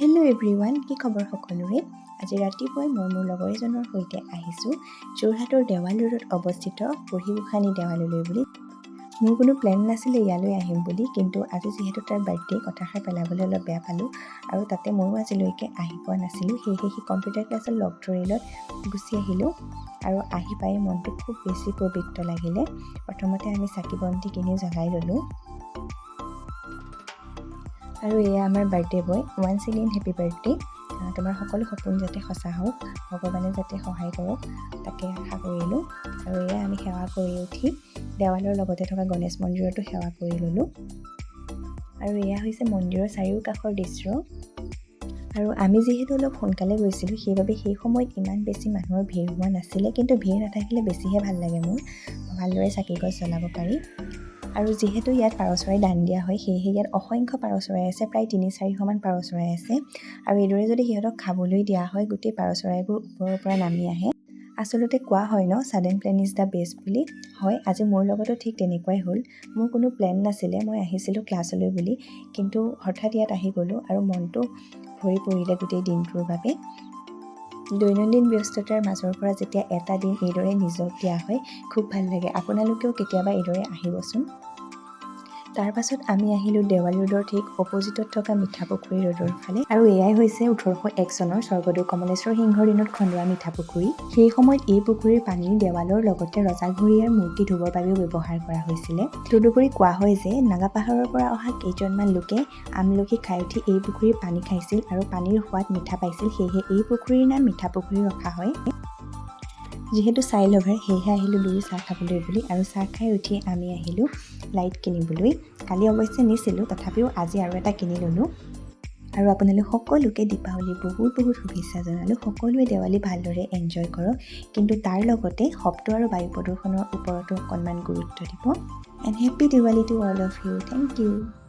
Hello' everyone, কি খবৰ সকলোৰে? আজি ৰাতিপুৱাই মই মোৰ লগৰ এজনৰ সৈতে আহিছোঁ যোৰহাটৰ দেৱাল ৰোডত অৱস্থিত বুঢ়ী গোসানী দেৱাললৈ বুলি। মোৰ কোনো প্লেন নাছিলে ইয়ালৈ আহিম বুলি, কিন্তু আজি যিহেতু তাৰ বাৰ্থডে, কথাষাৰ পেলাবলৈ অলপ বেয়া পালোঁ আৰু তাতে ময়ো আজিলৈকে আহি পোৱা নাছিলোঁ। সেয়েহে সি কম্পিউটাৰ ক্লাছত লগ ধৰিলত গুচি আহিলোঁ আৰু আহি পাই মনটো খুব বেছি পবিত্ৰ লাগিলে। প্ৰথমতে আমি চাকি বন্তি কিনি জ্বলাই ল'লোঁ আৰু এয়া আমাৰ birthday boy. Once again, happy birthday! তোমাৰ সকলো সপোন যাতে সঁচা হওক, ভগৱানে যাতে সহায় কৰক, তাকে আশা কৰিলোঁ। আৰু এয়া আমি সেৱা কৰি উঠি দেৱালৰ লগতে থকা গণেশ মন্দিৰতো সেৱা কৰি ল'লোঁ। আৰু এয়া হৈছে মন্দিৰৰ চাৰিওকাষৰ দৃশ্য। আৰু আমি যিহেতু অলপ সোনকালে গৈছিলোঁ, সেইবাবে সেই সময়ত ইমান বেছি মানুহৰ ভিৰ হোৱা নাছিলে। কিন্তু ভিৰ নাথাকিলে বেছিহে ভাল লাগে মোৰ, ভালদৰে চাকি গছ জ্বলাব পাৰি। আৰু যিহেতু ইয়াত পাৰ চৰাই দান দিয়া হয়, সেয়েহে ইয়াত অসংখ্য পাৰ চৰাই আছে, প্ৰায় 300-400মান পাৰ চৰাই আছে। আৰু এইদৰে যদি সিহঁতক খাবলৈ দিয়া হয়, গোটেই পাৰ চৰাইবোৰ ওপৰৰ পৰা নামি আহে। আচলতে কোৱা হয় ন, "Sudden plan is the best" বুলি। হয়, আজি মোৰ লগতো ঠিক তেনেকুৱাই হ'ল। মোৰ কোনো প্লেন নাছিলে, মই আহিছিলোঁ ক্লাছলৈ বুলি, কিন্তু হঠাৎ ইয়াত আহি গ'লোঁ আৰু মনটো ভৰি পৰিলে গোটেই দিনটোৰ বাবে। দৈনন্দিন ব্যস্ততাৰ মাজৰ পৰা যেতিয়া এটা দিন এইদৰে নিজক দিয়া হয়, খুব ভাল লাগে। আপোনালোকেও কেতিয়াবা এইদৰে আহিবচোন। তাৰ পাছত আমি আহিলোঁ দেৱাল ৰোডৰ ঠিক অপজিটত থকা মিঠাপুখুৰী ৰোডৰ ফালে। আৰু এয়াই হৈছে 1801 চনৰ স্বৰ্গদেউ কমলেশ্বৰ সিংহৰ দিনত খন্দোৱা মিঠাপুখুৰী। সেই সময়ত এই পুখুৰীৰ পানী দেৱালৰ লগতে ৰজাঘৰীয়াৰ মূৰ্তি ধুবৰ বাবেও ব্যৱহাৰ কৰা হৈছিলে। তদুপৰি কোৱা হয় যে নাগাপাহাৰৰ পৰা অহা কেইজনমান লোকে আমলখি খাই উঠি এই পুখুৰীৰ পানী খাইছিল আৰু পানীৰ সোৱাদ মিঠা পাইছিল। সেয়েহে এই পুখুৰীৰ নাম মিঠা পুখুৰী ৰখা হয়। যিহেতু চাই লভাৰ, সেয়েহে আহিলোঁ দুয়ো চাহ খাবলৈ বুলি। আৰু চাহ খাই উঠি আমি আহিলোঁ লাইট কিনিবলৈ। কালি অৱশ্যে নিছিলোঁ, তথাপিও আজি আৰু এটা কিনি ল'লোঁ। আৰু আপোনালোক সকলোকে দীপাৱলীৰ বহুত বহুত শুভেচ্ছা জনালোঁ। সকলোৱে দেৱালী ভালদৰে এনজয় কৰক, কিন্তু তাৰ লগতে শব্দ আৰু বায়ু প্ৰদূষণৰ ওপৰতো অকণমান গুৰুত্ব দিব। And happy Diwali to all of you! Thank you.